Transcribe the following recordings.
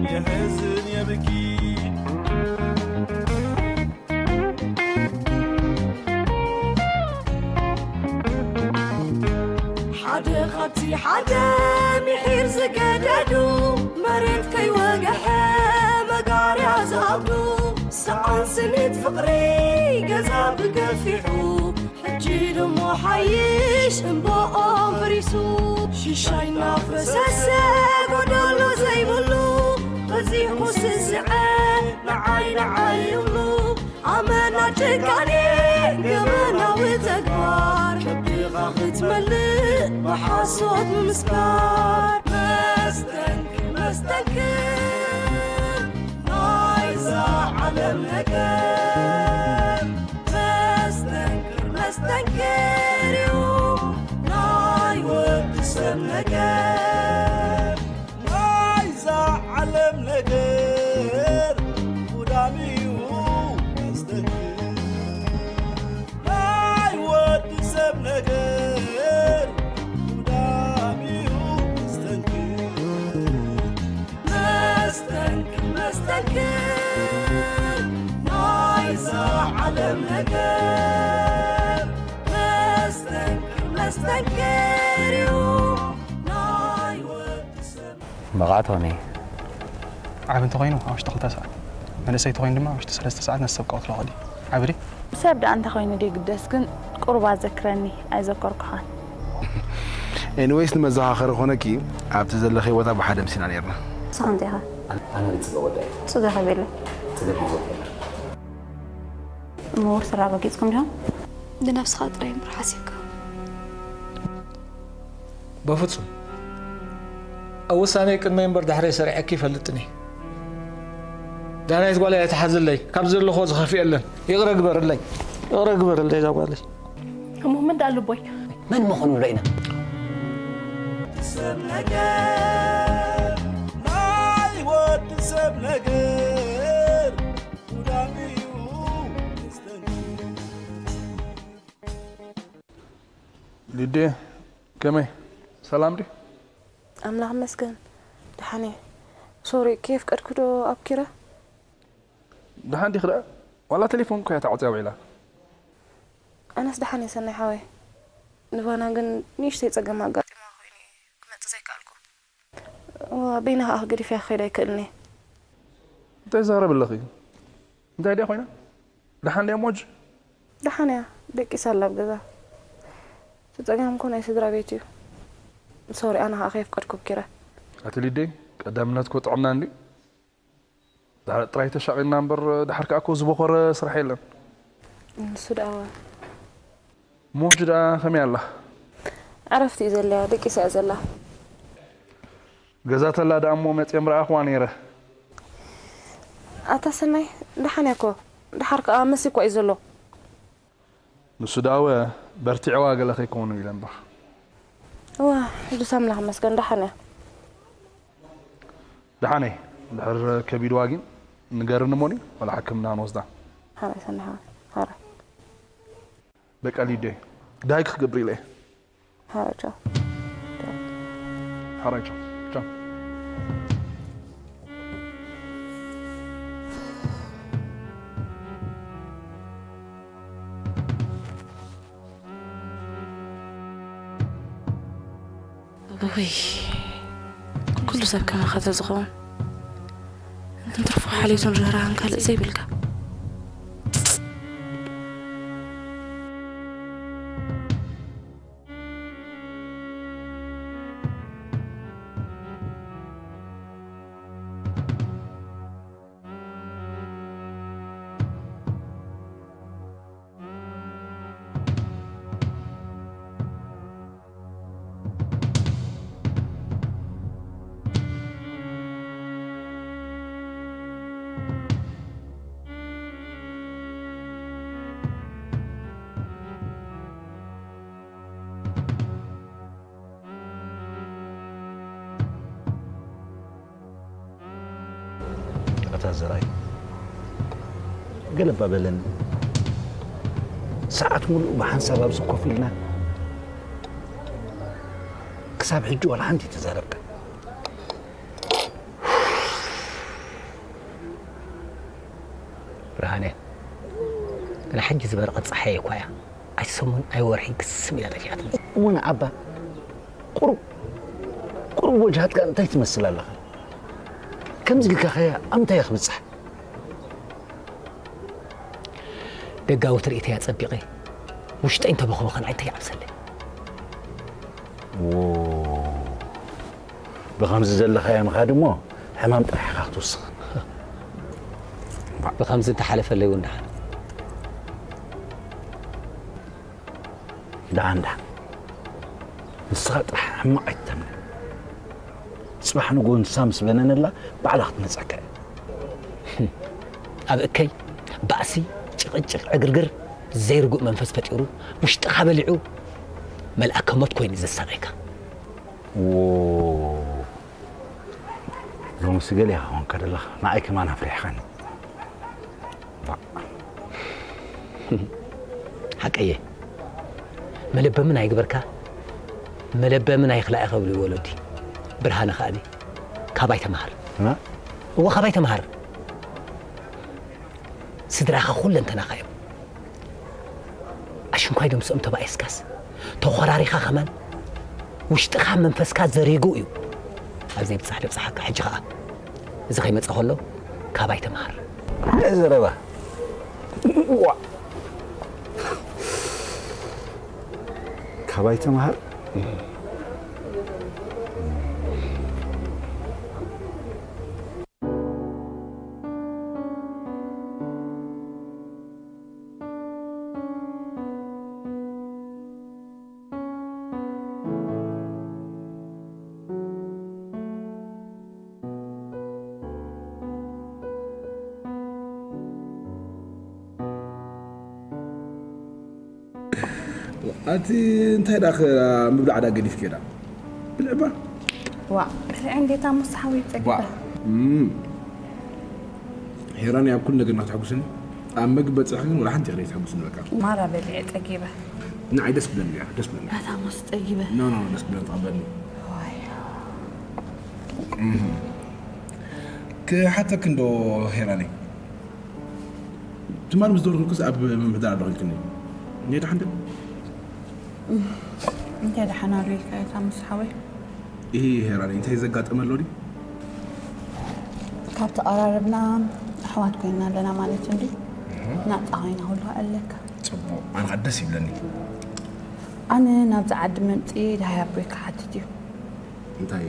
የሕዝን የብኪ። ሓደ ካብቲ ሓደ ምሒር ዝገደዱ፣ መሬት ከይወግሐ መጋርያ ዝኣብዱ፣ ሰዓን ስኒት ፍቕሪ ገዛ ብገፊሑ፣ ሕጂ ድሞ ሓይሽ እምባኦም ፈሪሱ፣ ሽሻይ እናፈሰሰ ጎደሎ ዘይብሉ፣ በዚሑ ስስዐ ንዓይ ንዓይ ይብሉ። ኣመና ጭካኔ ገበናዊ ተግባር፣ ከብድኻ ክትመልእ ብሓሶት ምምስካር። መስተንክር መስተንክር ናይዛ ዓለም ነገር፣ መስተንክር መስተንክር እዩ ናይ ወዲ ሰብ ነገር። ናይዛ ዓለም ነገር ጉዳም እዩ መስተንክር። ናይ ወዲ ሰብ ነገር ጉዳም እዩ መስተንክር። መስተንክር መስተንክር ናይዛ ዓለም ነገር። መስተንክር መስተንክር እዩ ናይ ወዲ ሰብ። መቓ ትኾኒ። ዓቢ እንተኾይኑ ኣብ ውሽጢ ክልተ ሰዓት፣ መንእሰይ ተኾይኑ ድማ ኣብ ውሽጢ ሰለስተ ሰዓት ነቲ ሰብ ቀትሎ ከዲ። ዓቢ ድዩ? ሰብ ደኣ እንተኾይኑ ደይግደስ፣ ግን ቁሩብ ኣዘክረኒ፣ ኣይዘከርኩኻን። ኤኒወይስ፣ ንመዘኻኸሪ ኮነኪ ኣብቲ ዘለኺ ቦታ ብሓደ ምሲና ነይርና። ንስኻ እንታይ ኢኻ? ኣነ፣ ኣነ ጽገ ወዳይ። ጽገ ከበለ? ጽገ ወዳይ። እሞ ውርስ ኣረጋጊጽኩም ዲኹም? ንነብስኻ ጥራይ እምበር ሓሲብካ። በፍጹም። ኣብ ውሳኔ ቅድመይ እምበር ድሕረይ ሰሪዐኪ ይፈልጥን እየ። ዳናይት ጓለይ ኣይትሓዝለይ፣ ካብ ዘለኽዎ ዝኸፍእ የለን። ይቕረ ግበርለይ፣ ይቕረ ግበርለይ እዛ ጓለይ። እሞ መን ደኣ ልቦይ? መን ምኾኑ ርኢና? ሰብ ነገር፣ ናይ ወዲ ሰብ ነገር ጉዳም እዩ። ሊዴ፣ ከመይ? ሰላም ድዩ? ኣምላኽ ይመስገን፣ ደሓን እየ። ሶሪ፣ ከየፍቀድኩ ዶ ኣብኪረ? ደሓን ዲኺ ደኣ? ዋላ ቴሌፎን እኮ እያ ተዓጽያ ውዒላ። ኣነስ ደሓን እየ ሰናይ ሓወይ። ንባና ግን ንእሽተይ ጸገም ኣጋጢማ ኮይኑ እየ ክመጽእ ዘይከኣልኩ። እዋ፣ በይና ከኣ ክገዲፈያ ክኸይድ ኣይክእልን እየ። እንታይ ትዛረቢ ኣለኺ? እንታይ ድያ ኮይና? ደሓን ድያ ሞጅ? ደሓን እያ፣ ደቂሳ ኣላ ኣብ ገዛ። እቲ ጸገም እኮ ናይ ስድራ ቤት እዩ። ሶሪ፣ ኣነ ከኣ ከየፍቀድኩ ኣብኪረ። ኣቲ ሊደይ፣ ቀዳምነት እኮ ጥዕና እንድዩ። ድሓር ጥራይ ተሻቒልና እምበር፣ ድሓር ከኣ እኮ ዝበኾረ ስራሕ የለን። ንሱ ደኣ እወ። ሞጅ ደኣ ከመይ ኣላ? ዕረፍቲ እዩ ዘለያ፣ ደቂሳ እያ ዘላ። ገዛ ተላ ደኣ እሞ መጽየ ምረኣኽዋ ነይረ። ኣታ ሰናይ፣ ደሓን እያ እኮ። ድሓር ከኣ መሲ እኳ እዩ ዘሎ። ንሱ ደኣ እወ፣ በርቲዕዋ ገለ ከይከውኑ ኢለ እምበር። እወ፣ ሕጅስ ኣምላኽ ይመስገን፣ ደሓን እያ። ደሓነይ፣ እንድሕር ከቢድዋ ግን ንገርኒ እሞኒ፣ ዋላ ሕክምና ንወስዳ። ሓራይ ሰናይ ሓወይ፣ ሓራይ። በቃ ሊዴ፣ ዳይ ክገብር ኢለ እየ። ሓራይ ቻው። ቻው። ሓራይ ቻው። ቻው። ውይ፣ ኩሉ ሰብ ከማኻ ተዝኸውን። እንትንትርፎ ሓልዮትን ርህራህን ካልእ ዘይብልካ። ኣታ ዘርኣይ፣ ገለ እባ በለኒ። ሰዓት ሙሉእ ብሓንሳብ ኣብዚ ኮፍ ኢልና፣ ክሳብ ሕጂ ዋላ ሓንቲ ተዛረብካ። ብርሃነ፣ ግን ሕጂ ዝበረቐት ጸሓይ እኳ እያ። ኣይሰሙን ኣይወርሒ ግስም ኢላ ጠፊኣትኒ። እሙን ኣባ፣ ቁሩብ፣ ቁሩብ ወጅሃትካ እንታይ ትመስል ኣለኻ? ከምዚ ኢልካ ኸያ ኣብ ምንታይ እያ ክብጻሕ? ደጋዊ ትርኢተይ ኣጸቢቐ፣ ውሽጠይ እንተበኽበኸን እንታይ ይዓብሰለይ? ዎ፣ ብኸምዚ ዘለኻዮ ምኻድ እሞ ሕማም ጥራሕ ኢኻ ክትውስኽ። ብኸምዚ እንተሓለፈለይ እውን ደሓን። ደሓን ደሓን። ንስኻ ጥራሕ ሕማቕ ኣይትተምነ። ጽባሕ ንግሆ ንሳ ምስ በነነላ ባዕላ ክትመጸካ እያ። ኣብ እከይ ባእሲ፣ ጭቕጭቕ፣ ዕግርግር ዘይርጉእ መንፈስ ፈጢሩ ውሽጥኻ በሊዑ መልኣከ ሞት ኮይኑ ዘሳቐየካ። ዎ፣ ሎምስ ገሊኻ ኾንካ ዘለኻ፣ ንዓይ ከማን ኣፍሪሕኻኒ። ባዕ። ሓቀየ። መለበምን ኣይግበርካ፣ መለበምን ኣይኽላእ ክብሉ ወለዲ። ብርሃነ ከኣኒ ካባይ ተምሃር። ና? እወ፣ ካባይ ተምሃር። ስድራኻ ኩለንተናኻ እዮም። ኣሽንኳይ ዶ ምስኦም ተባኢስካስ፣ ተኾራሪኻ ከማን፣ ውሽጥኻ መንፈስካ ዘሪጉ እዩ። ኣብ ዘይብጻሕ ደብጽሓካ። ሕጂ ኸኣ እዚ ከይመጸ ከሎ ካባይ ተምሃር። ዘረባ። ዋ። ካባይ ተምሃር። ኣቲ እንታይ ደኣ ኸ ምብላዕ ደኣ ገዲፍኪ ደኣ? ብልዕባ። ዋ፣ ብልዐ እንዴት ኣሙስ ሓወይ ጸጊበ። እም። ሄራን ኣብ ኩሉ ነገርና ክትሕጉስኒ፣ ኣብ መግቢ በጽሕ ግን ወላ ሓንቲ ኢኽሪ ትሕጉስኒ በቃ። ማራ በሊዐ ጸጊበ። ንዓይ ደስ ብለኒ እያ፣ ደስ ብለኒ። ኣታ ኣሙስ ጸጊበ። ኖ፣ ኖ፣ ደስ ብለኒ፣ ተቐበልኒ። ዋይ። እም። ክሓተክ እንዶ ሄራነይ። ትማሊ ምስ ደወልኩልክስ ኣብ ምምሕዳር ኣለኹ ኢልክኒ። እንዴ ደሓን ዶ? እንታይ ደሓን ኣሎ ኢልካ እታ ምስ ሓወይ? ኢሂ ሄራኒ፣ እንታይ ዘጋጠመ ኣሎ ድዩ? ካብ ተቐራረብና ኣሕዋት ኮይንና ኣለና ማለት እንዲ። እህ። ናጻ ኮይና ሁሉ ኣለካ። ጽቡቕ፣ ኣነ ኸኣ ደስ ይብለኒ። ኣነ ናብዚ ዓዲ መምጽኢ ደሃይ ኣቦይ ክሓትት እዩ። እንታይ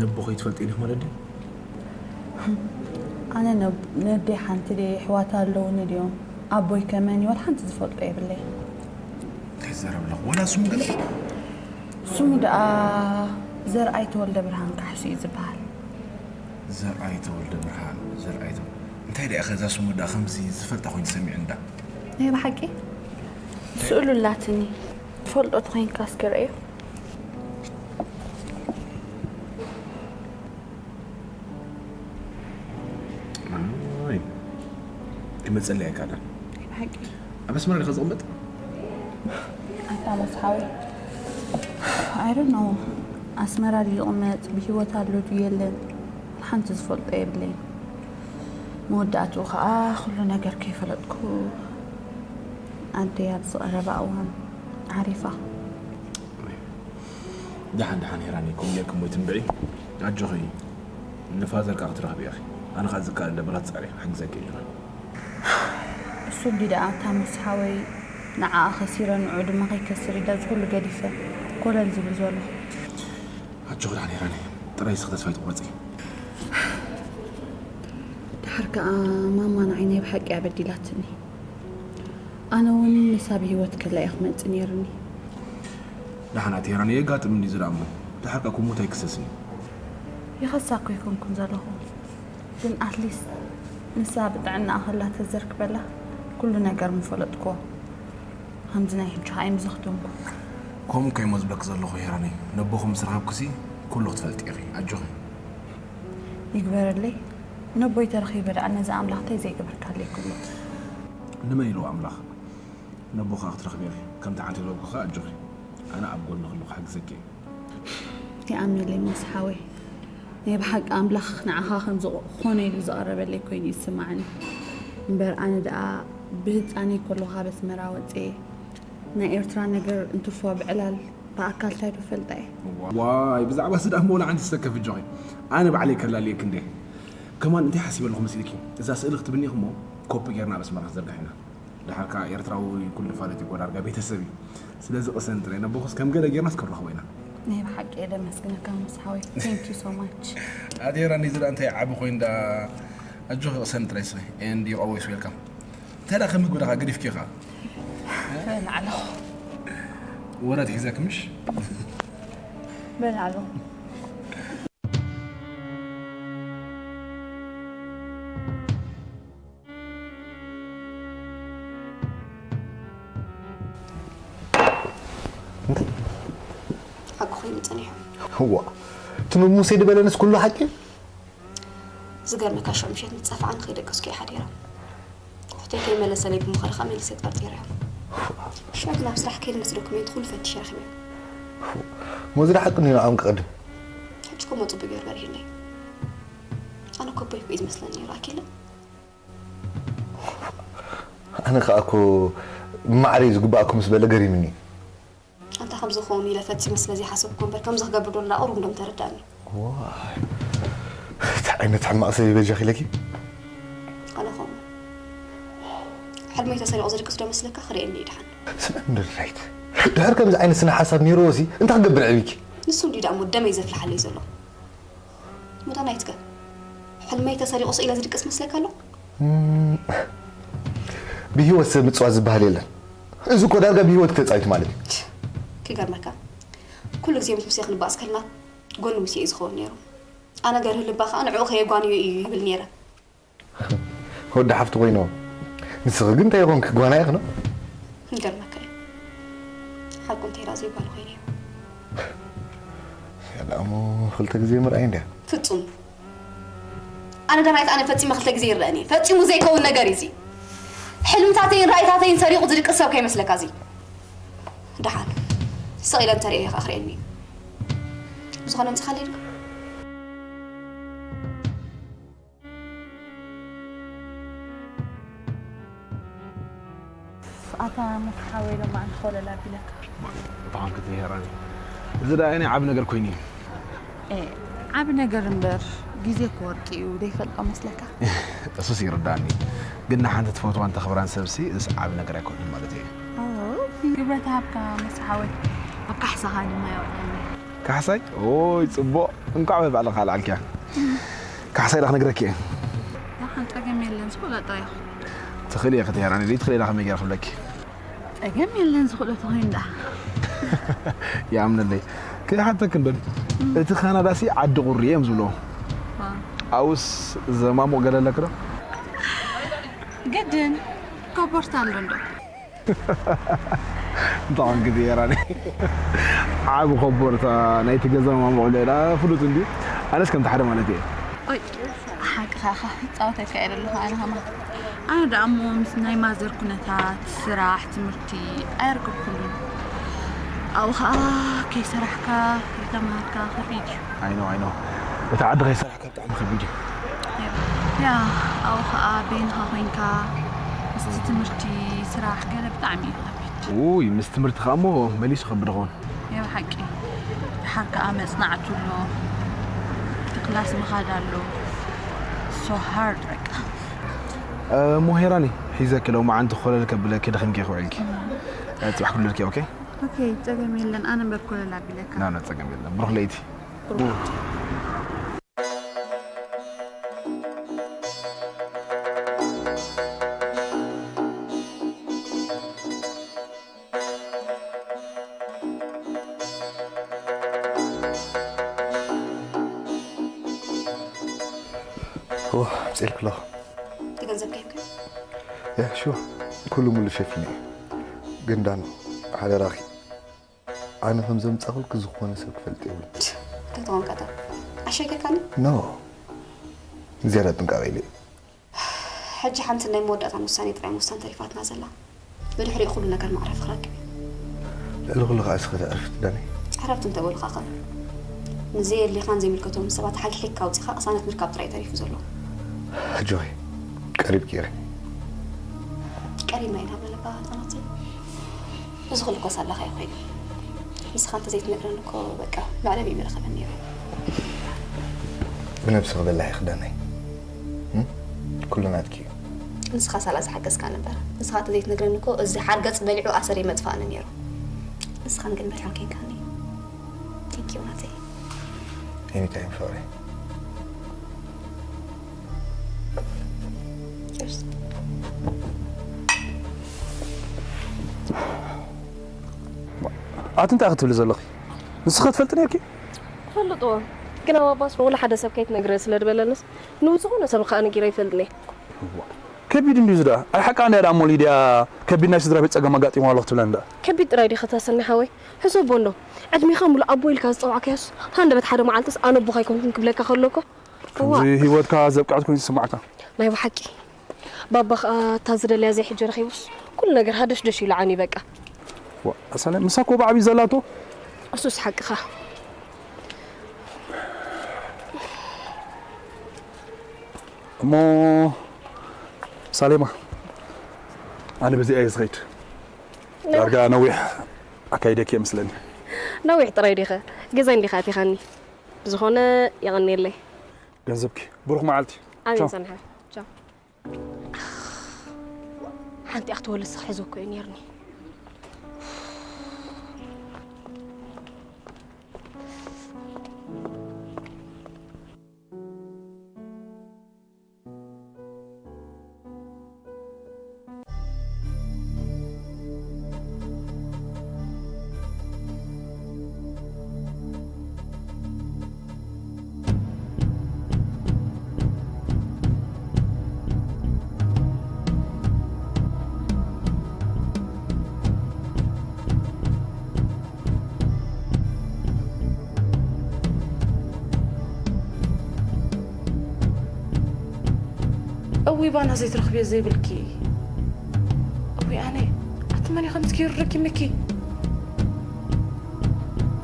ነቦ ከይትፈልጢ ኢኺ ማለት ድዩ? ኣነ ነብ-፣ ነደይ ሓንቲ ድየ? ኣሕዋት ኣለዉኒ ድዮም? ኣቦይ ከ መን እዩ? ዋላ ሓንቲ ዝፈልጦ የብለይ። እንታይ ትዛረቢ ኣለኹ? ዋላ ስሙ ገለ? ስሙ ደኣ ዘርኣይ ተወልደ ብርሃን ካሕሱ እዩ ዝበሃል። ዘርኣይ ተወልደ ብርሃን፣ ዘርኣይ ተወ-፣ እንታይ ደኣ ከዛ ስሙ ደኣ ከምዚ ዝፈልጣ ኮይኑ ሰሚዑ እንዳ? ናይ ብሓቂ? ስእሉ ኣላትኒ። ትፈልጦ ተኾይንካ እስኪ ርኣዮ። ኣይ፣ ክመጸለይ ኣይካእላን። ናይ ብሓቂ? ኣብ ኣስመራ ዲኻ ዝቕመጥ? ኣታ መስ ሓወይ። I don't know። ኣስመራ ድዩ ዝቕመጥ? ብህይወት ኣሎ ድዩ የለን? ሓንቲ ዝፈልጦ የብለይን። መወዳእትኡ ኸኣ ኩሉ ነገር ከይፈለጥኩ ኣደይ ኣብዚ ቀረባ እዋን ዓሪፋ። ደሓን ደሓን ሄራኒ፣ ከምኡ ጌርኪ እሞ ኣይትንብዒ። ኣጆኺ፣ ንፋዘር ከኣ ክትረኽቢ ኢኺ። ኣነ ከኣ ዝከኣል ደበላት ጻዕሪ ክሕግዘኪ እየ ሄራኒ። እሱ እንዲ ደኣ እታ ምስ ሓወይ ንዓኣ ከሲረ ንዑ ድማ ከይከስር ኢለ እዚ ኩሉ ገዲፈ ኮለል ዝብል ዘለኹ። ኣጆኺ ደሓን ሄራኒ፣ ጥራይ እስኺ ተስፋ ኣይትቑረጺ። ደሓር ከኣ ማማ ንዓይ ናይ ብሓቂ እያ በዲላትኒ። ኣነ እውን ንሳ ብህይወት ከላ እየ ክመጽእ ነይሩኒ። ደሓን ኣቲ ሄራኒ፣ የጋጥም እንዲ ዝደኣሞ። ደሓር ከኣ ክሙት ኣይክሰስን እዩ። ይኸሳ እኮ ኣይኮንኩን ዘለኹ። ግን ኣትሊስት ንሳ ብጥዕናኣ ከላ ተዘርክበላ ኩሉ ነገር ምፈለጥክዎ። ከምዚ ናይ ሕጂ ኸኣ ኣይምዘኽተንኩ። ከምኡ እኮ እየ እሞ ዝብለኪ ዘለኹ ሄራኒ። ነቦኺ ምስ ረኸብክሲ ኩሉ ክትፈልጢ ኢኺ። ኣጆኺ። ይግበረለይ። ነቦይ ተረኺበ ደኣ ነዚ ኣምላኽ እንታይ ዘይገበርካለይ ኩሉ። ንመን ኢልዎ ኣምላኽ? ነቦኺ ኸኣ ክትረኽቢ ኢኺ። ከምቲ ዓንተ ዝበልኩኺ ኣጆኺ። ኣነ ኣብ ጎንኺ ኣለኹ፣ ክሕግዘኪ እየ። ይኣምነለይ ሞስ ሓወይ። ናይ ብሓቂ ኣምላኽ ንዓኻ ከም ዝኾነ ኢሉ ዝቐረበለይ ኮይኑ ይስማዓኒ። እምበር ኣነ ደኣ ብህጻነይ ከለኹ ካብ ኣስመራ ወጽኤ ናይ ኤርትራ ነገር እንትርፎ ብዕላል ብኣካል እንታይ ዶ ፈልጣ እየ። ዋይ ብዛዕባ እዚ ደኣ ሞላ ዓንቲ ዝተከፍ ጆይ ኣነ ባዕለይ ከላልየክ እንዴ። ከማን እንታይ ሓሲበ ኣለኹ መሲልኪ? እዛ ስእሊ ክትብኒ እሞ ኮፒ ጌርና ኣብ ኣስመራ ክንዘርግሕ ኢና። ድሓር ከኣ ኤርትራዊ ኩሉ ፋለጥ እዩ ዳርጋ ቤተሰብ እዩ። ስለዚ ቅሰን ጥራይ ነቦኹስ ከም ገለ ጌርናስ ክንረኽቦ ኢና። ናይ ብሓቂ እየ ደመስግነካ ምስ ሓወይ። Thank you so much። ኣዴራ ንዚ ደኣ እንታይ ዓቢ ኮይኑ ደኣ ኣጆኺ ቅሰን ጥራይ ስኺ and you're always welcome። እንታይ ደኣ ከም ምግቢ ደኻ ገዲፍኪ ኸኣ? በል ኣለኹ። ወረት ሒዘክ ምሽ? በል ኣለኹ። ሓቂ ኮይኑ ጸኒሑ። እዋ እቲ ሙሴ ዝበለንስ ኩሉ ሓቂ እዩ። ዝገርመካ ሽዑ ምሸት ምስ ጸፍዓ ንኸይደቀስኩ እየ ሓዲረ። ሕቶይ ከይመለሰለይ ብምዃኑ ከዓ መሊሰ ጠርጢረዮ። ሽዑ ግን ኣብ ስራሕ ከይድ ነቲ ዶክሜንት ኩሉ ፈቲሸ ረኺበዮ። ሞዚ ደኣ ሓቂ እንድዩ ንዕኦም ክቐድም። ሕጂ እኮ እሞ ጽቡቕ ገይሩ በሪህለይ። ኣነ እኮ ኣቦይ እኮ እዩ ዝመስለኒ ነይሩ ኣኪለ። ኣነ ከዓ እኮ ማዕረ እዩ ዝግባኣኩም ምስ በለ ገሪምኒ እዩ። ኣንታ ከምዚ ክኸውን ኢለ ፈጺመ ስለ ዘይሓሰብኩ እምበር ከምዚ ክገብር ዶ እንዳቑሩብ እንዶ ምተረዳእኒ። ዋይ እንታይ ዓይነት ሕማቕ ሰብ ይበጃኺ ኢለኪ። ኣነ ከምኡ ሕልመይ ተሰሪቑ ዝድቅስ ዶ መስለካ? ክርእየኒ እዩ ደሓን። ስምዕኒ ዶ ድራይት ድሕር ከምዚ ዓይነት ስነ ሓሳብ ነይርዎ ሲ እንታይ ክገብር ዕብይኪ። ንሱ እንድዩ ደኣ እሞ ደመይ ዘፍልሓለይ ዘሎ። ሙዳናይትከ ሕልመይ ተሰሪቑ ስኢለ ዝድቅስ መስለካ ኣሎ? ብህይወት ሰብ ምፅዋት ዝበሃል የለን። እዚ እኮ ዳርጋ ብህይወት ተፃዊቱ ማለት እዩ። ክገርመካ ኩሉ ግዜ ምስ ሙሴ ክንባኣስ ከልና ጎኒ ሙሴ እዩ ዝኸውን ነይሩ። ኣነ ገርህ ልባ ከዓ ንዕኡ ከየጓንዮ እዩ ይብል ነይረ። ወዲ ሓፍቲ ኮይኖ ንስኺ ግን እንታይ ይኾንኪ ጓና ኢኽኖ? ይገርመካ እዩ ሓቁ እንተይራ ዘይጓል ኮይነ እዩ። ያዳሞ ክልተ ግዜ ምርኣይ እንድያ። ፍጹም ኣነ ዳናይት ኣነ ፈጺመ ክልተ ግዜ ይረኣኒ ፈጺሙ ዘይከውን ነገር እዩ እዚ። ሕልምታተይን ራእይታተይን ሰሪቑ ዝድቅስ ሰብ ከይመስለካ እዚ። ደሓን ስቕ ኢለ እንተርእየ ከዓ ክርእየኒ እዩ። ብዝኾነ ምጽኻለይ ድዩ? ኣታ ሙት ሓወይ ሎማዓንቲ ኮለል ኣቢለካ። ብጣዕሚ ክትዝሄራኒ። እዚ ደኣ ናይ ዓቢ ነገር ኮይኑ እዩ። ኤ፣ ዓቢ ነገር እምበር ግዜ እኮ ወርቂ እዩ ዘይፈልጦ መስለካ? እሱስ ይርዳእኒ። ግን ንሓንቲ ትፈትዋን ተኽብራን ሰብሲ እዚስ ዓቢ ነገር ኣይኮነን ማለት እየ። ኦ፣ ግብረ ተሃብካ መስ ሓወይ ኣብ ካሕሳኻ ድማ የውዕለኒ። ካሕሳይ ኦይ ጽቡቕ እንቋዕ ወይ ባዕልኻ ኣልዓልክያ። ካሕሳይ ዳ ክነግረኪ እየ። ደሓን ጸገም የለን ዝኽእሎ ጥራይ ይኹን። ትኽእሊ እየ ክትሄራኒ ዘይትኽእሊ ዳ ከመይ ገይረ ክብለኪ። ጸገም የለን ዝኽእሎ ተኾይኑ ደኣ። ይኣምነለይ። ከይሓተክን በል እቲ ካናዳሲ ዓዲ ቁሪ እዮም ዝብልዎ። ኣብኡስ ዘማሙቕ ገለ ኣለኪ ዶ? ግድን ኮቦርታ ኣሎ እንዶ። ብጣዕሚ ግዜ የራኒ ዓብ ኮቦርታ ናይቲ ገዛ ማሙቕ ልዕላ ፍሉጥ እንድዩ ኣነስ ከምቲ ሓደ ማለት እየ ሓቅኻ ኢኻ ጻወታ ይካየድ ኣለኹ ኣነ ኸማ ኣነ ደኣ እሞ ምስ ናይ ማዘር ኩነታት ስራሕ ትምህርቲ ኣየርክብኩሉን ኣብኡ ኸኣ ከይሰራሕካ ከይተምሃርካ ከቢድ እዩ I know I know እቲ ዓዲ ከይሰራሕካ ብጣዕሚ ከቢድ እዩ። ያ ኣብኡ ኸኣ በይንኻ ኮይንካ ምስቲ ትምህርቲ፣ ስራሕ ገለ ብጣዕሚ እዩ ከቢድ። ውይ ምስ ትምህርቲ ኸኣ እሞ መሊሱ ይኸብድ ይኸውን። ያ ብሓቂ ደሓር ከኣ መጽናዕቲ ኣሎ፣ እቲ ክላስ ምኻድ ኣሎ። So hard በቃ። እሞ ሄራኒ ሒዘኪ ሎማዓንቲ ኮለል ከብለኪ ደኺምኪ ኢኺ ውዒልኪ። ጽባሕ ክብለልኪ ኦኬ። ኦኬ ጸገም የለን ኣነ እምበር ኮለል ኣቢለካ። ናና ጸገም የለን ብሩኽ ለይቲ። ዋ፣ ኣምጺእልኪ ኣለኹ። እቲ ገንዘብ ከ ሂብካ? ያ፣ ሹር። ኩሉ ሙሉ ሸፊነ እየ። ግን ዳኑ፣ ሓደራኺ፣ ኣነ ከም ዘምጻኹልኪ ዝኾነ ሰብ ክፈልጥ የብሉን። እንታይ ትኾንካ እታ ኣሸጊርካኒ? ኖ፣ ዝያዳ ጥንቃቐ ኢለ እየ። ሕጂ ሓንቲ ናይ መወዳእታን ውሳኔ ጥራይ ምውሳን ተሪፋትና ዘላ። ብድሕሪኡ ኩሉ ነገር መዕረፊ ክረክብ እዩ። ልዕሊ ኩሉ ከዓ እስኺ ተዕርፊ ትደልዪ። ዕረፍቲ እንተበሉኻ ኸ? ንዘየድልየኻን ዘይምልከቶምን ሰባት ሓግሒግካ ኣውጺኻ ቅሳነት ምርካብ ጥራይ እዩ ተሪፉ ዘሎ። ኣጆኺ፣ ቀሪብኪ ኢኺ። ቀሪብና ኢና ብለካ ህፃናት እዚ ኩሉ እኮ ሳላኻ እዩ ኮይኑ። ንስኻ እንተዘይትነግረኒ እኮ በቃ መዕለቢ እዩ ምረኸበኒ ነይሩ። ብነብሲ ክበላሕ ይኽደነይ። እም? ኩሉ ናትኪ እዩ። ንስኻ ሳላ ዝሓገዝካ ነበር። ንስኻ እንተዘይትነግረኒ እኮ እዚ ሓርገፅ በሊዑ ኣሰር ይመጥፋእኒ ነይሩ። ንስኻን ግን ብርሃን ኬንካኒ። Thank you ናተይ። Anytime ፍቕረይ። Cheers። ኣቲ እንታይ ክትብሊ ዘለኺ? ንስኺ ትፈልጥኒ ነርኪ? ፈልጥዎ ግን ኣብ ኣባስ ወላ ሓደ ሰብ ከይትነግረ ስለ ዝበለንስ ንዝኾነ ሰብ ከዓ ነጊረ ይፈልጥኒ። ከቢድ እንዲዩ ዝዳ። ኣይ ሓቃ እንድያ ዳሞ ሊድያ ከቢድ ናይ ስድራ ቤት ጸገም ኣጋጢሞ ኣሎ ክትብለን ዳ። ከቢድ ጥራይ ዲኸ ታሰኒ ሓወይ? ሕሰቦ እንዶ ዕድሜኻ ሙሉ ኣቦ ኢልካ ዝጸዋዕካዮስ ሃንደበት ሓደ መዓልትስ ኣነ ኣቦኻ ኣይኮንኩን ክብለካ ከሎ እኮ እዋ። ከምዚ ህይወትካ ዘብቅዐት ኮይኑ ዝስማዕካ። ናይ ብሓቂ ባባ ከዓ እታ ዝደልያ ዘይሕጂ ረኺቡስ ኩሉ ነገር ሃደሽደሽ ኢሉ ዓንዩ በቃ። ዋ፣ ኣሰለ ምሳኮ ባዕቢ ዘላቶ። እሱስ ሓቅኻ። እሞ ሳሌማ ኣነ በዚኣ እየ ዝኸይድ። ዳርጋ ነዊሕ ኣካይደኪ እየ ምስለኒ። ነዊሕ ጥራይ ዲኸ ገዛይ እንዲኻ ኣቲኻኒ። ብዝኾነ የቐንየለይ። ገንዘብኪ ብሩኽ መዓልቲ። ኣሜን ቻው። ጸንሐ። ቻው። ሓንቲ ኣኽቲ ወለስ ክሕዘኮ እዩ ነይርኒ። እውይ ባና ዘይትረኽብዮ ዘይብልኪ። እውይ ኣነ ኣቲ መን እዩ ከምዚ ገይሩ ረኪብንኪ?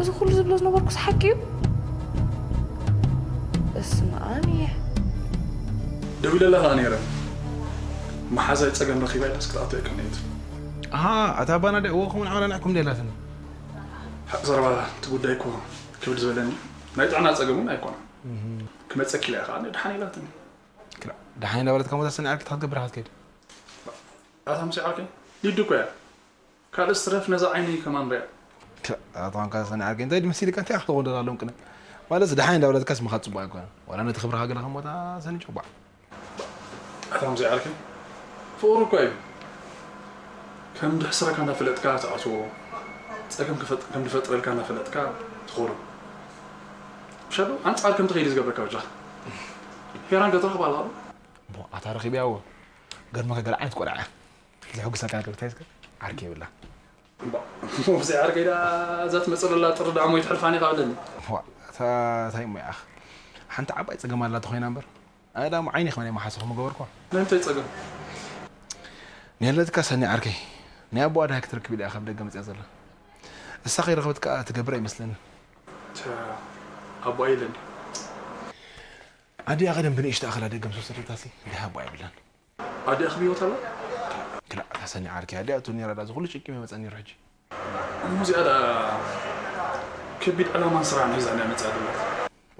እዚ ኩሉ ዝብሎ ዝነበርኩስ ሓቂ እዩ። በስመ ኣብ እየ። ደዊለላ ከዓ ነይረ መሓዛይ ፀገም ረኺባ ኢላስ ክትኣቶ የቀነየት። ኣሃ ኣታ ባና ደ እዎ ከውን ዓመላ ንዕኩም ደላትን። ሓቂ ዘረባ እቲ ጉዳይ እኮ ክብድ ዝበለኒ ናይ ጥዕና ፀገም እውን ኣይኮነን። ክመፀኪ ኢላ ከዓ ደሓን ኢላትኒ። ደሓን ኢላ በለትካ ሞታ ሰኒ ዓርኪ ትኸትገብር ኢኻ ትከይድ። ኣታ ሙሴ ዓርከይ ሊዱ እኮ እያ። ካልእስ ትረፍ ነዛ ዓይነይ ከማን ሪኣ። ኣታ ዋንካ ሰኒ ዓርከይ እንታይ ድመሲልካ እንታይ ክትኸውን ደላ ኣለውን ቅነ። ማለትስ ደሓን ኢላ በለትካስ ምኻድ ፅቡቅ ኣይኮነን። ዋላ ነቲ ክብርኻ ገለ ከሞታ ሰኒ ጨባዕ። ኣታ ሙሴ ዓርከይ ፍቕሪ እኮ እዩ። ከም ድሕስረካ እንዳፈለጥካ ትኣትዎ፣ ጸገም ክፈጥ- ከም ድፈጥረልካ እንዳፈለጥካ ትኾሮ። ሻዶ ኣንጻር ከም ትኸይድ ዝገብረካ በጃኻ። ሄራን ገትረኽባ ኣለኻ ዶ? ቦ ኣታ ረኺብያዎ ገርመካ ገለ ዓይነት ቆልዓ እያ። ዘሐጉሰካ ነገር እንታይ እስከ ዓርኪ የብላ። ሞብዚ ዓርከይ ዳ እዛ ትመጽእ ዘላ ጥሪ ዳሞ ይትሕልፋኒ ካብ ኣለኒ። ዋ እታ እንታይ እሞ ይኣኽ ሓንቲ ዓባይ ጸገም ኣላ ተኾይና እምበር ኣነ ዳሞ ዓይኒ ከመ ናይ መሓሰኹ ምገበርኳ። ናይ ምንታይ ጸገም? ንያለትካ ሰኒ ዓርከይ ናይ ኣቦኣ ድሃይ ክትረክብ ኢላ እያ ካብ ደገ መጽያ ዘላ። እሳ ከይረኸበት ከኣ ትገብር ኣይመስለንን። ቻ ኣቦኣ የለን። ኣዲኣ ቀደም ብንእሽታ ኣኸላ ደገ ምስ ወሰደታሲ ድሃ ኣቦኣ የብላን። ኣዲኣኺ ብህይወት ኣላ? ክላእ እታ ሰኒ ዓርከይ ኣዲኣ እቶ ኔራ ዳ እዚ ኩሉ ጭንቂ መይመጸኒ ነይሩ ሕጂ። እሞ እዚኣ ደኣ ከቢድ ዕላማን ስራሕን ሒዛ እንድያ መጺኣ ዘላ።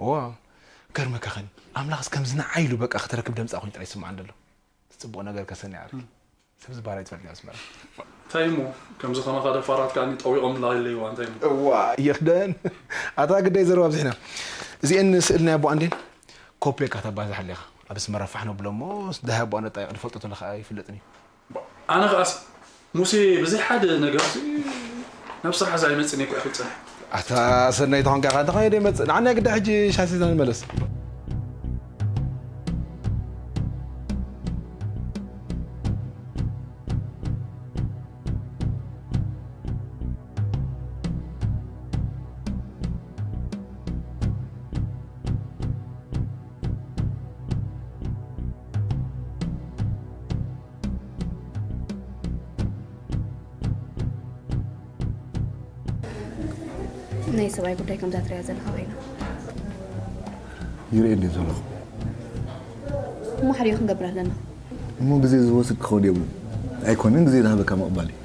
እዋ ገርመካ ኸኒ ኣምላኽስ ከምዚ ንዓይ ኢሉ በቃ ክትረክብ ደምጻ ኮይኑ ጥራይ ይስምዓኒ ደሎ። ጽቡቕ ነገር ከሰኒ ዓርከይ። ሰብ ዝበሃል ኣይትፈልጥን ኣብ ኣስመራ። እንታይ እሞ ከምዚ ከማኻ ደፋራት ከኣ ጠዊቖምላ ኣለይዋ እንታይ እሞ። እዋ ይኽደን ኣታ ግዳይ ዘረባ ኣብዚሕና። እዚኤን ስእሊ ናይ ኣቦኣ እንዴን ኮፒ እካ ተባዛሕ ኣለኻ። ኣብ ኣስመራ ፋሕ ነብሎ እሞ ደሃይ ኣቦኣ ነጣይቕ ድፈልጦ ተለኻ ኣይፍለጥን እዩ። ኣነ ከኣስ ሙሴ ብዘይ ሓደ ነገርሲ ናብ ስራሕ እዛ ኣይመጽእን እየ እኮ ኢኺ ትጸንሕ። ኣታ ሰናይ ተኾንካ ኢኻ እንተኾነ ደይመጽእ ንዓና ግዳ ሕጂ ሻሲዛ ንመለስ። ናይ ሰብኣይ ጉዳይ ከምዛ ትሪኣ ዘለኻ ኮይና ይርኢ እንደ ዘለኹ እሞ ሓዲኡ ክንገብር ኣለና። እሞ ግዜ ዝወስድ ክኸውን የብሉን። ኣይኮነን ግዜ ዝሃበካ ምቕባል እዩ።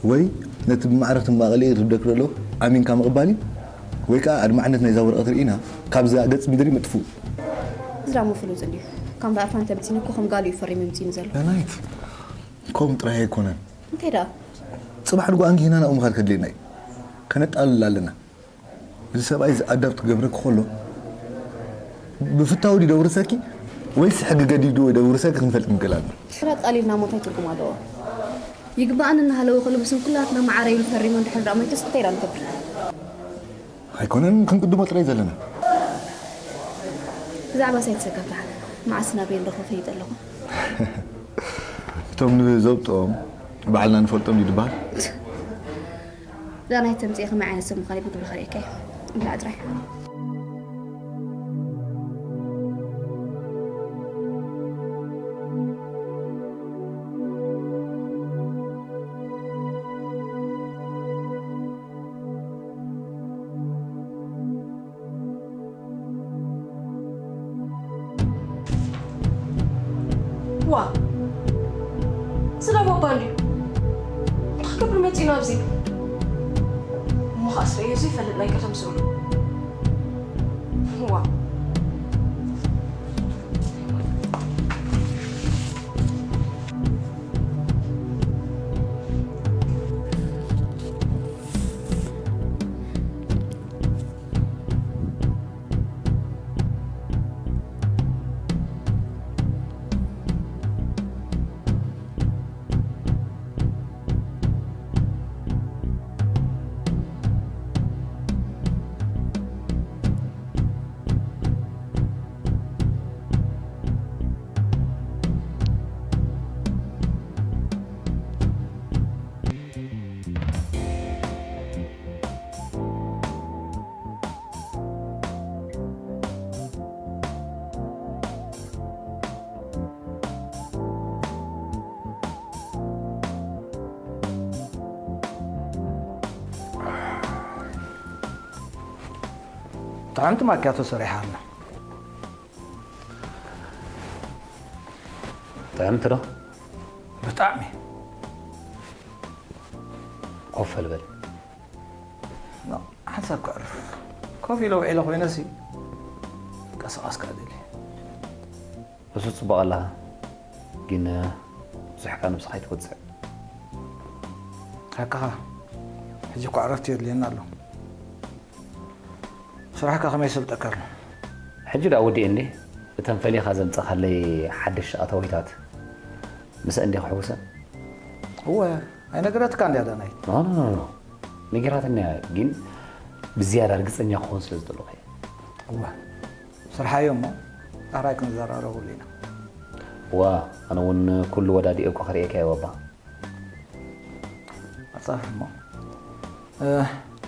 ወይ ነቲ ብማዕረ ትማቐል እየ ዝብለክ ዘሎ ኣሚንካ ምቕባል እዩ፣ ወይ ከዓ ኣድማዕነት ናይዛ ወረቐት ርኢና ካብዛ ገጽ ምድሪ ምጥፍኡ። እዚ ዳሞ ፍሉጥ እንድዩ። ካብ እምበኣር ፋንታ ብፂኑ እኮ ከም ጋሉ እዩ ፈሪሙ ምፂኑ ዘሎ። ዳናይት ከምኡ ጥራይ ኣይኮነን። እንታይ ደኣ? ጽባሕ ንግሆ ኣንጊህና ናብኡ ምኻድ ከድልየና እዩ። ከነጣልል ኣለና። እዚ ሰብኣይ እዚ ኣዳፕት ክገብረኪ ከሎ ብፍታው ድዩ ደውርሰኪ ወይስ ሕጊ ገዲዱ ደውርሰኪ ክንፈልጥ ምግላል። ድሕሪ ኣጣሊልና እሞ እንታይ ትርጉም ኣለዎ? ይግባኣኒ እናሃለወ ከሎ ብስም ኩላትና መዓረ ኢሉ ፈሪሙ እንድሕር ደኣ ሞይተስ እንታይ ኢና ንገብር? ኣይኮነን ክንቅድሞ ጥራይ ዘለና። ብዛዕባ ሳይ ተሰከፍካ መዓስ ናበይ ንረኽቦ ፈሊጠ ኣለኹ። እቶም ንዘውጥኦም ባዕልና ንፈልጦም ድዩ ዝበሃል? ዳናይት ተምፅኤ ከመይ ዓይነት ሰብ ምዃነይ ብግብሪ ከርእየካ እየ። እብላዕ ጥራይ። ዋ ስለ ቦባ እንድዩ እንታይ ክገብር መፂኡ ናብዚ? እሞ ከዓ ስለ እዩ ዘይፈልጥ ናይ ቀደም ስሩ ዋ ጥዕምቲ ማኪያቶ ሰሪሓ ኣላ። ጥዕምቲ ዶ? ብጣዕሚ። ኮፍ በል። ሓንሳብ ከዕርፍ። ኮፍ ኢለ ውዒለ ኮይነሲ ቀስቃስ ከዕድል እየ። እሱ ጽቡቕ ኣለኻ፣ ግን ብዙሕ ካብ ነብስኻ ኣይትወጽዕ። ሓቅኻ፣ ሕጂ እኳ ዕረፍቲ የድልየና ኣሎ። ስራሕካ ከመይ ይሰልጠካ ኣሎ? ሕጂ ደኣ ወዲኤ እንዴ፣ እተን ፈሊኻ ዘምጻኻለይ ሓደሽ ኣታዊታት ምስአን እንዴ ክሕውሰን? እወ፣ ኣይነገረትካ እንድያ ዳናይት? ኖ ኖ ኖ ኖ፣ ነጊራትኒ እያ፣ ግን ብዝያዳ ርግጸኛ ክኾን ስለ ዝደለኹ እየ። እወ፣ ስርሓዮ እሞ ኣራይ ክንዘራረበሉ ኢና። እዋ፣ ኣነ እውን ኩሉ ወዳዲኤ እኮ ክርእየካ እየ ባባ። ኣጻፍሕ እሞ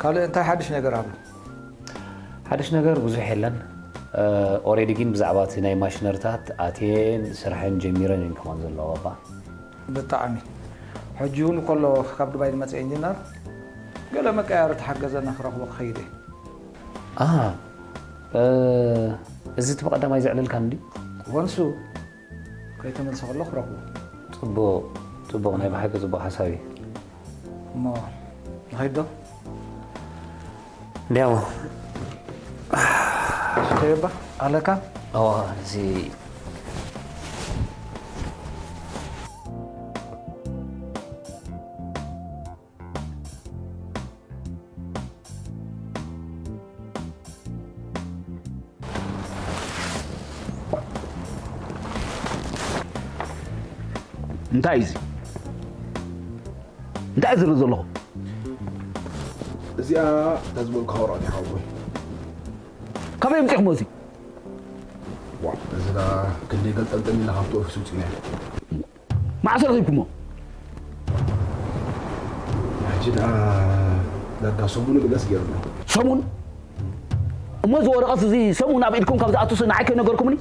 ካልእ እንታይ ሓድሽ ነገር ኣሎ? ሓድሽ ነገር ብዙሕ የለን። ኦሬዲ ግን ብዛዕባ እቲ ናይ ማሽነርታት ኣትየን ስርሐን ጀሚረን እየን ከማን ዘለዋ ባባ። ብጣዕሚ። ሕጂ እውን ከሎ ካብ ዱባይ ዝመፀ ኢንጂነር ገለ መቀያየሪ ተሓገዘና ክረኽቦ ክኸይድ እየ። ኣሃ፣ እዚ እቲ ብቐዳማይ ዘዕለልካኒ ድዩ? ወንሱ ከይተመልሰ ከሎ ክረኽቦ። ጽቡቕ፣ ጽቡቕ፣ ናይ ብሓቂ ጽቡቕ ሓሳብ እዩ። እሞ ንኸይድ ዶ? እንዲያሞ ከየባ ኣለካ? ኣዋ፣ እዚ እንታይ እዚ እንታይ ዝርኢ ዘለኹ? እዚኣ እታ ዝበልኩኻ ወረቐት እያ ሓወቦይ። ካበይ ኣምፂኹሞ እዚ? ዋ፣ እዚ ዳ ክንደይ ገልጠምጠም ኢልና ካብቲ ኦፊስ ውፂእናዮ። መዓስ ረኺብኩሞ? ሕጂ ደኣ ዳርጋ ሰሙን ግደስ ገይሩና። ሰሙን? እሞ እዚ ወረቐት እዚ ሰሙን ኣብ ኢድኩም ካብ ዝኣቱስ ንዓይ ከይነገርኩምኒ?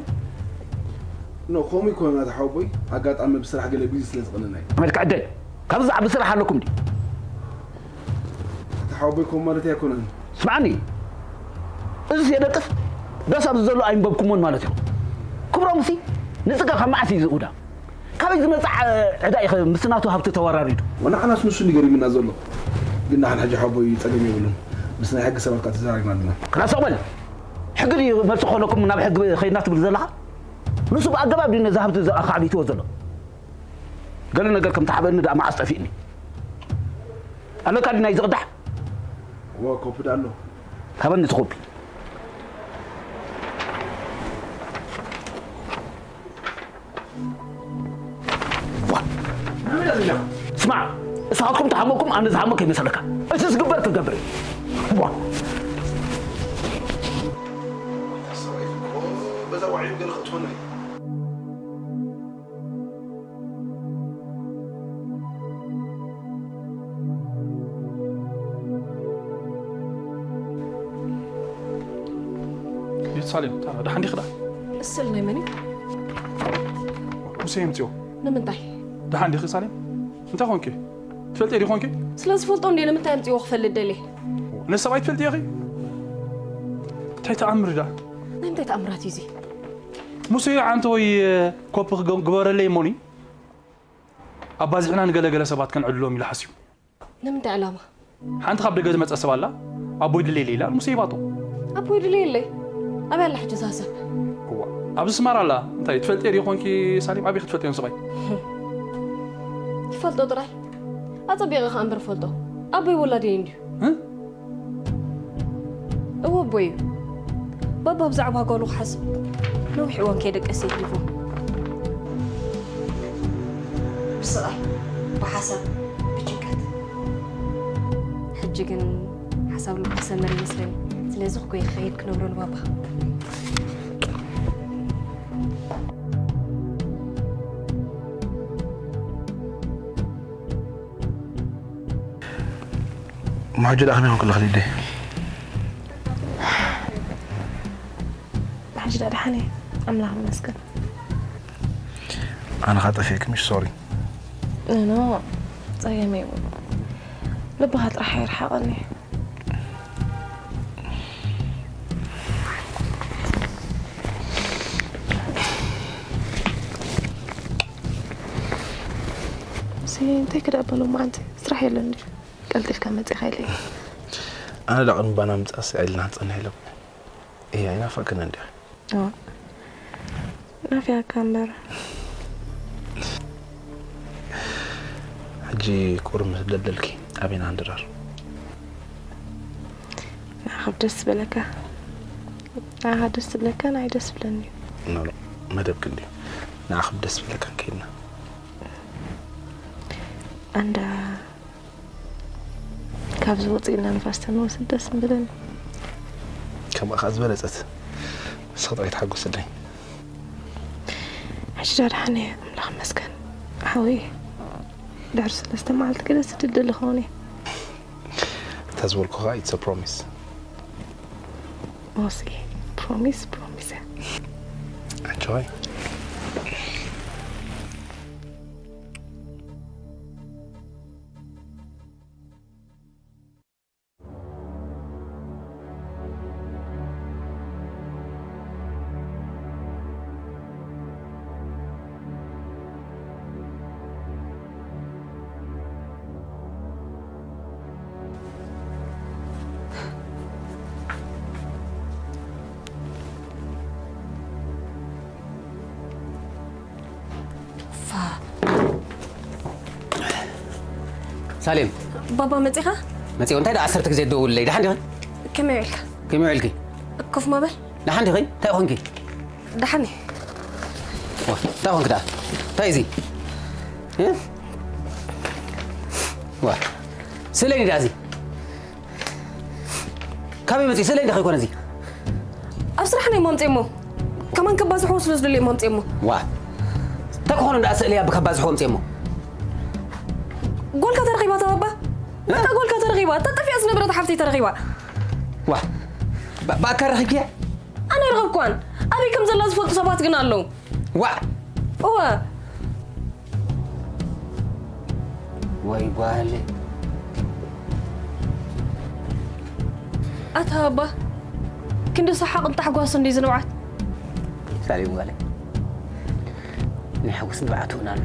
ኖ፣ ከምኡ ኣይኮነን ኣታ ሓወቦይ፣ ኣጋጣሚ ብስራሕ ገለ ቢዚ ስለ ዝቐነና እዩ። መልክዕ ኣደ፣ ካብዚ ዝዓቢ ስራሕ ኣለኩም ድዩ? ኣታ ሓወቦይ፣ ከምኡ ማለት ኣይኮነን። ስምዓኒ፣ እዚስ የደቅስ? ደስ ኣብዚ ዘሎ ኣይንበብኩሞን ማለት እዩ። ክብሮምሲ ንጽጋ ካብ መዓስ እዩ ዝእውዳ? ካበይ ዝመጽእ ዕዳ ኢኸ ምስ ናቱ ሃብቲ ተወራሪዱ? ወንዓናስ ንሱ እዩ ገሪምና ዘሎ። ግን ንሓን ሕጂ ሓቦይ ጸገም የብሉን። ምስ ናይ ሕጊ ሰባት ከኣ ተዘራሪብና ኣለና። ክላ ስቕ በል። ሕጊ ድዩ መልሲ ክኾነኩም ናብ ሕጊ ኸይድና ትብል ዘለኻ? ንሱ ብኣገባብ ድዩ ነዚ ሃብቲ እዚ ኣኻዕቢትዎ ዘሎ? ገለ ነገር ከም ተሓበኒ ደኣ መዓስ ጠፊእኒ? ኣለካ ድዩ ናይዚ ቅዳሕ? እወ፣ ኮፒ ደኣ ኣሎ። ሃበኒ እቲ ኮፒ። ዋ። ስማዕ፣ ንስኻትኩም ተሓመኩም ኣነ ዝሓመ ከይመሰለካ። እቲ ዝግበር ክትገብር እዩ። ዋ። ቤት ሳሌም፣ ታ-፣ ደሓን ዲኺ ደኣ? እስል ናይ መን እዩ? ሙሴ የምፅኦ። ንምንታይ? ደሓን ዲኺ ሳሌም? እንታይ ኾንኪ? ትፈልጢ ዲኺ ኾንኪ? ስለ ዝፈልጦ እንዴ ንምንታይ ኣምፅዎ ክፈልጥ ደልየ? ነዚ ሰብኣይ ትፈልጢ ኢኺ? እንታይ ተኣምር ዳ? ናይ ምንታይ ተኣምራት እዩ እዚ? ሙሴ ዓንተ ወይ ኮፒ ክገ-፣ ግበረለይ እሞኒ? ኣባዚሕና ንገለገለ ሰባት ከንዕልሎም ኢሉ ሓስዩ። ንምንታይ ዕላማ? ሓንቲ ካብ ደገ ዝመጸ ሰብ ኣላ፣ ኣቦይ ድሌለይ ኢላ ንሙሴ ሂባቶ። ኣቦይ ድሌለይ? ኣበይ ኣላ ሕጂ እዛ ሰብ? እዋ፣ ኣብዚ ኣስመራ ኣላ። እንታይ ትፈልጥዮ ዲኺ ኮንኪ ሳሌም? ኣበይ ክትፈልጥዮ ንስኺ? ይፈልጦ ጥራይ? ኣጸቢቐ ከኣ እምበር እፈልጦ። ኣቦይ ወላዲየይ እንድዩ። እ? እወ ኣቦይ እዩ። ባባ ብዛዕባ ጓሉ ክሓስብ ነዊሕ እዋን ከይደቀሰ የሕሊፉ። ብስቓይ፣ ብሓሳብ፣ ብጭንቀት። ሕጂ ግን ሓሳብ ልቡ ክሰምር ይመስለኒ። ስለዚ እኮ እየ ክኸይድ ክነግሮ ንባባ። እሞ ሕጂ ደኣ ከመይ ኮንኪ ኣለኺ ሊደይ? ሕጂ ደኣ ደሓን እየ፣ ኣምላኽ ይመስገን። ኣነ ኸኣ ጠፊእኪ ምሽ፣ ሶሪ። ኖ፣ ጸገም የብሉን። ልብኻ ጥራሕ ኣይርሓቐኒ። ሲ፣ እንታይ ክደኣ በሎ መዓንቲ፣ ስራሕ የለን ድዩ? ቀልጢፍካ መጺኻ ኢለይ። ኣነ ደኣ ቅድሚ ባና ምምጻእስ ዕልና ክንጸንሕ ኢለ እኮ። እየ፣ ኣይናፈቅክን እንዲያ? እዋ፣ ናፊያካ እምበር። ሕጂ ቁሩብ ምስ ደልደልኪ ኣበይና ንድረር? ንዓኻ ደስ ዝበለካ። ንዓኻ ደስ ዝብለካ ንዓይ ደስ ዝብለኒ እዩ። ኖ፣ ኖ፣ መደብኪ እንድዩ። ንዓኺ ደስ ዝብለካ ከይድና። ኣንዳ ካብዚ ወፂእና ንፋስ ተንወስድ ደስ ምበለኒ። ከምኣ ከዓ ዝበለፀት። ንስኺ ጥራይ ተሓጎስለይ። ሕጂ ዳ ደሓን እየ፣ ኣምላኽ ይመስገን። ሓወይ፣ ድሕሪ ሰለስተ መዓልቲ ገለ ስድድ ዝኸውን እየ። እንተ ዝበልኩ ከዓ it's a promise። ሞሲ፣ ፕሮሚስ፣ ፕሮሚስ እያ። ኣጆይ። ፋ። ሳሌም። ባባ መጺኻ? መጺኦ። እንታይ ደኣ ዓሰርተ ግዜ ትደውልለይ? ደሓን ዲኺ? ከመይ ውዒልካ? ከመይ ውዒልኪ? ኮፍ ምበል። ደሓን ዲኺ? እንታይ ኾንኪ? ደሓን እየ። ዋ፣ እንታይ ኾንኪ ደኣ? እንታይ እዚ? እ? ዋ፣ ስእለኒ ደኣ እዚ። ካበይ መጺኡ? ስእለይ እንዲኻ ይኮነ እዚ? ኣብ ስራሕና እዮም ኣምጺኦሞ። ከማን ከባዝሕዎ ስለ ዝደልዩ እዮም ኣምጺኦሞ። ዋ። እንታይ ክኾኑ ደኣ ስእለይ ኣብ ከባዝሕዎ ኣምጺኦሞ? ጓልካ ተረኺባ እታ ባባ? እ? እታ ጓልካ ተረኺባ። እታ ጠፊኣ ዝነበረት ሓፍተይ ተረኺባ። ዋ። ባ-፣ ብኣካል ረኺብክያ? ኣነ ኣይረኸብኳን። ኣበይ ከም ዘላ ዝፈልጡ ሰባት ግን ኣለዉ። ዋ። እወ። ወይ ጓለይ። ኣታ ኣባ፣ ክንዲ ሰሓቕን ታሕጓስን ድዩ ዝንብዓት? ሳሌም ጓለይ። ናይ ሓጎስ እንባዕ ትውን ኣሎ።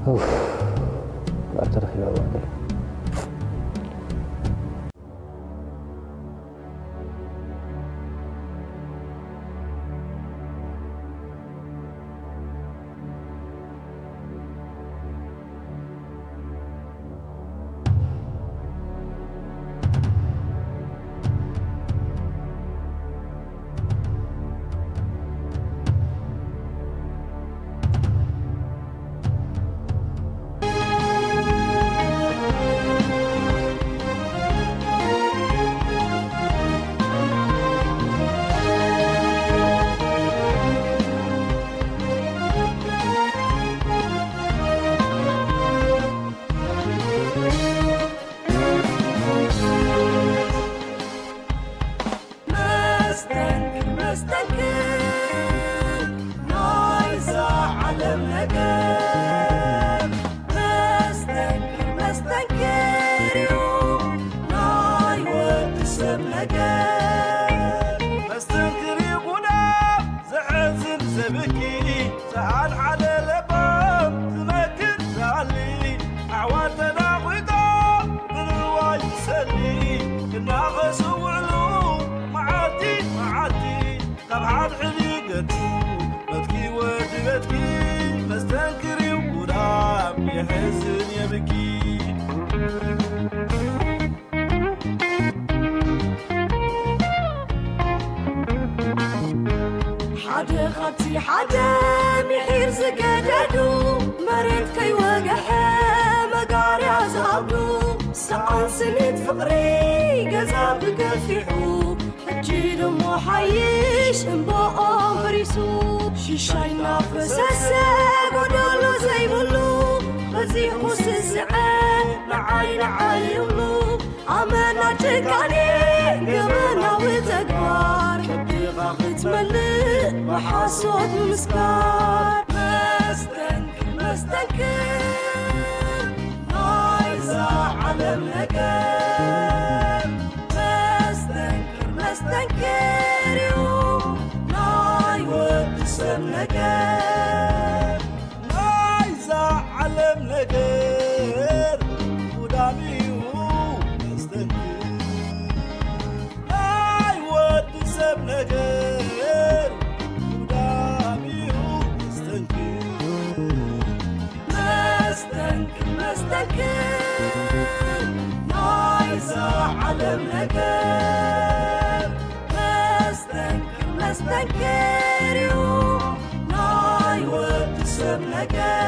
ኡፍ፣ ባዕልቲ ረኺባ ባዕሉ። መስተንክር፣ መስተንክር፣ ናይዛ ዓለም ነገር። መስተንክር፣ መስተንክር እዩ፣ ናይ ወዲ ሰብ ነገር። መስተንክር እዩ ጉዳም ዘሕዝን ዘብኪ፣ ዝኣልዓለ ለባም ዝመክር ዝኣሊ፣ ኣሕዋት ተናጒቶም ብንዋይ ይሰሊ፣ ክናኸሱ ውዕሉ መዓልቲ መዓልቲ፣ ካብ ሓድሕድ ይገድፉ በትኪ ወዲ በትኪ፣ መስተንክር እዩ ጉዳም የሕዝን የብኪ። ሓደ ካብቲ ሓደ ምሒር ዝገደዱ፣ መሬት ከይወግሐ መጋርያ ዝኣብዱ፣ ሰኣን ስኒት ፍቕሪ ገዛ ብገፊሑ፣ ሕጂ ድሞ ሓይሽ እምባኦም ፈሪሱ፣ ሽሻይ እናፈሰሰ ጎደሎ ዘይብሉ፣ በዚሑ ስስዐ ንዓይ ንዓይ ይብሉ። ኣመና ጭካኔ ገበናዊ ተግባር፣ ከብድኻ ክትመልእ ብሓሶት ምስካር። መስተንክር፣ መስተንክር ናይዛ ዓለም ነገር። መስተንክር፣ መስተንክር እዩ ናይ ወዲ ሰብ ነገር። ናይዛ ዓለም ነገር ጉዳም እዩ መስተንክር። ናይ ወዲ ሰብ ነገር ጉዳም እዩ መስተንክር። መስተንክር፣ መስተንክር ናይዛ ዓለም ነገር። መስተንክር፣ መስተንክር እዩ ናይ ወዲ ሰብ ነገር።